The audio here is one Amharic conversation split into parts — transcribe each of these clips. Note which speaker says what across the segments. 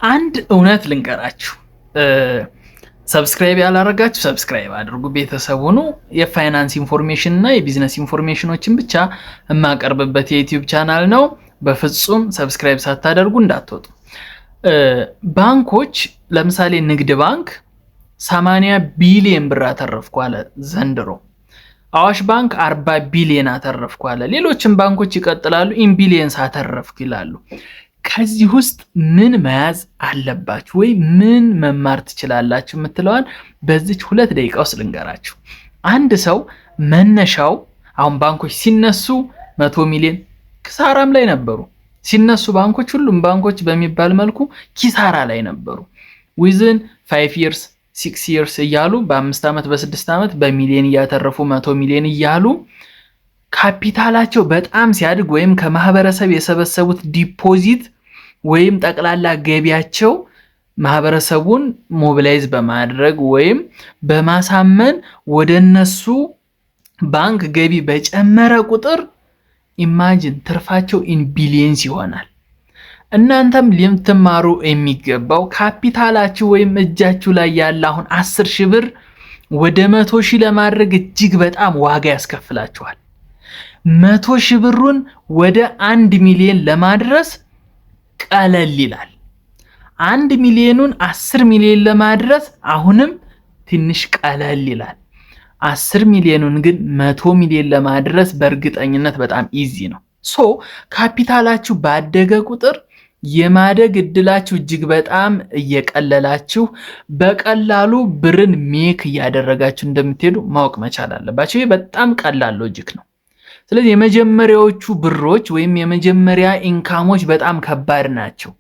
Speaker 1: አንድ እውነት ልንገራችሁ። Subscribe ያላረጋችሁ subscribe አድርጉ፣ ቤተሰብ ሁኑ። የ finance information እና የ business information ኦችን ብቻ የማቀርብበት የ YouTube channel ነው። በፍጹም subscribe ሳታደርጉ እንዳትወጡ። ባንኮች ለምሳሌ ንግድ ባንክ 80 ቢሊየን ብር አተረፍኩ አለ ዘንድሮ። አዋሽ ባንክ 40 ቢሊየን አተረፍኩ አለ። ሌሎችም ባንኮች ይቀጥላሉ፣ in billions አተረፍኩ ይላሉ። ከዚህ ውስጥ ምን መያዝ አለባችሁ ወይ ምን መማር ትችላላችሁ የምትለዋን በዚች 2 ደቂቃ ውስጥ ልንገራችሁ። አንድ ሰው መነሻው አሁን ባንኮች ሲነሱ 100 ሚሊዮን ኪሳራም ላይ ነበሩ። ሲነሱ ባንኮች፣ ሁሉም ባንኮች በሚባል መልኩ ኪሳራ ላይ ነበሩ። Within 5 years, 6 years እያሉ በ5 ዓመት፣ በ6 ዓመት በሚሊዮን እያተረፉ፣ 100 ሚሊዮን እያሉ ካፒታላቸው በጣም ሲያድግ ወይም ከማህበረሰብ የሰበሰቡት deposit ወይም ጠቅላላ ገቢያቸው ማህበረሰቡን mobilize በማድረግ ወይም በማሳመን ወደ እነሱ ባንክ ገቢ በጨመረ ቁጥር imagine ትርፋቸው in billions ይሆናል። እናንተም ልትማሩ የሚገባው ካፒታላችሁ ወይም እጃችሁ ላይ ያለ አሁን 10,000 ብር ወደ 100,000 ለማድረግ እጅግ በጣም ዋጋ ያስከፍላችኋል። 100,000 ብሩን ወደ 1 ሚሊዮን ለማድረስ ቀለል ይላል። 1 ሚሊዮኑን 10 ሚሊዮን ለማድረስ አሁንም ትንሽ ቀለል ይላል። 10 ሚሊዮኑን ግን 100 ሚሊዮን ለማድረስ በእርግጠኝነት በጣም easy ነው። So ካፒታላችሁ ባደገ ቁጥር የማደግ እድላችሁ እጅግ በጣም እየቀለላችሁ በቀላሉ ብርን make እያደረጋችሁ እንደምትሄዱ ማወቅ መቻል አለባችሁ። ይህ በጣም ቀላል logic ነው። ስለዚህ የመጀመሪያዎቹ ብሮች ወይም የመጀመሪያ income ኦች በጣም ከባድ ናቸው።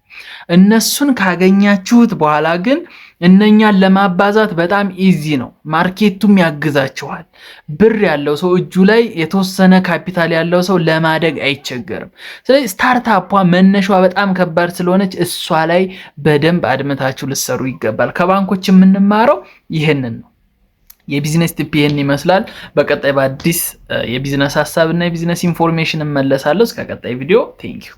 Speaker 1: እነሱን ካገኛችሁት በኋላ ግን እነኛን ለማባዛት በጣም easy ነው። Market ኡም ያግዛችኋል። ብር ያለው ሰው፣ እጁ ላይ የተወሰነ ካፒታል ያለው ሰው ለማደግ አይቸገርም። ስለዚህ startup ኧ መነሻዋ በጣም ከባድ ስለሆነች እሷ ላይ በደንብ አድምታችሁ ልትሰሩ ይገባል። ከባንኮች የምንማረው ይህንን ነው። የ business tip ይህን ይመስላል። በቀጣይ በአዲስ የቢዝነስ ሀሳብ እና የ business information እመለሳለሁ። እስከ ቀጣይ ቪዲዮ thank you።